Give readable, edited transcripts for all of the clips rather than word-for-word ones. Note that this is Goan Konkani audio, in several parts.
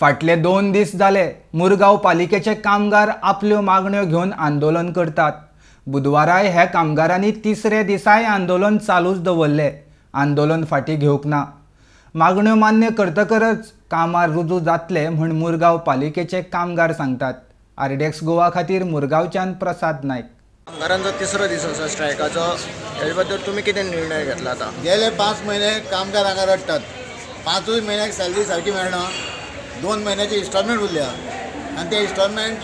फाटले 2 दीस जाले मुरगांव पालिकेचे कामगार आपल्यो मागण्यो घेवन आंदोलन करतात। बुधवाराय ह्या कामगारांनी तिसरे दिसाय आंदोलन चालूच दवरले। आंदोलन फाटी घेवंक ना। मागण्यो मान्य करतकच कामार रुजू जातले म्हूण मुरगांव पालिकेचे कामगार सांगतात। आरडीएक्स गोवा खातीर मुरगांवच्यान प्रसाद नायक। कामगारांचो तिसरो दीस आसा स्ट्रायकाचो, हेजे बद्दल तुमी कितें निर्णय घेतला? आतां गेले 5 म्हयने कामगार हांगा रडटात। 5 म्हयन्याक सॅलरी सारकी मेळना, 2 म्हयन्याची इन्स्टॉलमेंट उरल्या आनी ते इन्स्टॉलमेंट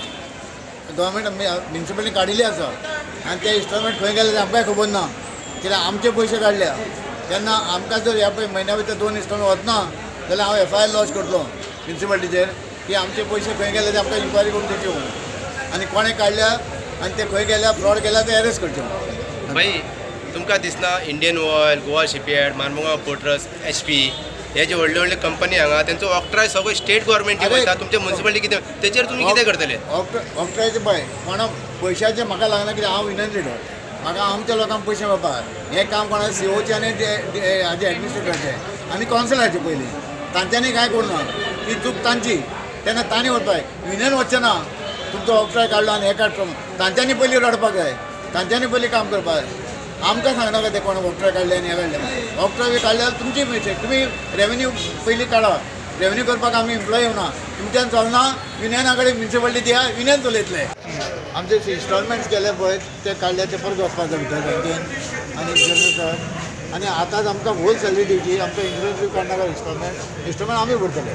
गव्हर्मेंट म्युनिसिपलिटीन काडिल्ली आसा आनी ते इन्स्टॉलमेंट खंय गेले ते आमकांय खबर ना, कित्याक आमचे पयशे काडल्या। तेन्ना आमकां जर ह्या पळय म्हयन्या भितर 2 इन्स्टॉलमेंट वतना जाल्यार हांव एफआयआर लॉन्च करतलो म्युनिसिपालिटीचेर की आमचे पयशे खंय गेले ते आमकां इन्क्वायरी करून दिवची म्हणून, आनी कोणें काडल्या आनी ते खंय गेल्या, फ्रॉड केल्या ते अरेस्ट करचे म्हणून। भाई, तुमकां दिसना Indian Oil, Goa Shipyard, Marmugao Port Trust, HP हे जे व्हडले व्हडले कंपनी हांगा तेंचो ऑक्ट्राय सगळो स्टेट गव्हर्मेंट वयता, तुमचे म्युनिसिपालिटी कितें तेचेर तुमी कितें करतले? ऑक्ट्रायचे पळय कोणा पयशाचें म्हाका लागना, कित्याक हांव युनियन लिडर, म्हाका आमच्या लोकांक पयशे मेळपाक हें काम कोणा सीओचें आनी हाजे एडमिनिस्ट्रेटराचें आनी कावन्सिलराचें पयलीं तांच्यांनी कांय करूं ना, ती चूक तांची, तेन्ना तांणी वचपाक युनियन वचचें ना। तुमचो ऑक्ट्राय काडलो आनी हें काडटलो, तांच्यांनी पयलीं रडपाक जाय, तांच्यांनी पयलीं काम करपाक जाय। आमकां सांगनाका ते कोण ऑक्ट्राय काडले आनी हें काडलें। ऑक्ट्राय बी काडले जाल्यार तुमची मिस्टेक, तुमी रेवेन्यू पयलीं काडा, रेवेन्यू करपाक आमी एम्प्लॉय येवना, तुमच्यान चलना, युनियना कडेन म्युनिसिपालिटी दिया, युनियन चलयतले। आमचे इन्स्टॉलमेंट्स केले पळय ते काडले ते परत वचपाक जाय भितर बँकेन आनी जनरल सर, आनी आतांच आमकां होल सॅलरी दिवची, आमकां इन्शुरन्स बी काडनाका, इन्स्टॉलमेंट इन्स्टॉलमेंट आमी भरतले,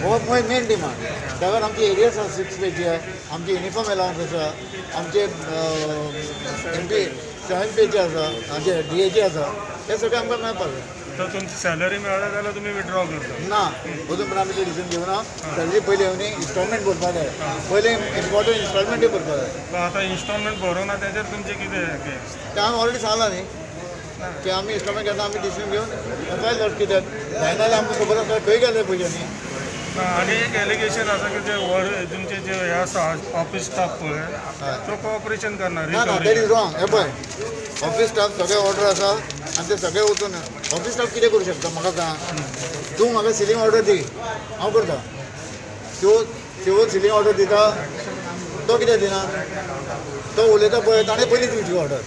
हो मेन डिमांड। त्यावर आमची एरियर्स आसा 6 पेची, आमची युनिफॉर्म एलावन्स आसा, आमचे एमपी 7 पेचे आसा, आमचे डीएचे आसा, हे सगळें आमकां मेळपाक जाय। तर तुमची सॅलरी मेळ्ळ्या जाल्यार तुमी विड्रॉ करता? ना, अजून पण आमी ते डिसिजन घेवना। सॅलरी पयलीं येवनी, इन्स्टॉलमेंट भरपाक जाय पयलीं, इम्पॉर्टंट इन्स्टॉलमेंटूय भरपाक जाय। आतां इन्स्टॉलमेंट भरूंक ना तेजेर तुमचें कितें? तें हांवें ऑलरेडी सांगलां न्ही की आमी इन्स्टॉलमेंट घेतना आमी डिसिजन घेवन एफआयआर लॉन्च कित्याक जायना जाल्यार आमकां खबर आसा खंय गेले पयशे न्ही। आनी एक एलिगेशन आसा की जे तुमचे जे हे आसा ऑफिस स्टाफ पळय तो कोऑपरेशन करना। ना ना, that is wrong. हे पळय ऑफिस स्टाफ सगळे ऑर्डर आसा आनी ते सगळे वचून ऑफिस स्टाफ कितें करूं शकता म्हाका सांग? तूं म्हाका सिलींग ऑर्डर दी, हांव करता। त्यो सिलींग ऑर्डर दिता, तो कितें दिना, तो उलयता पळय, ताणें पयलीं दिवची ऑर्डर।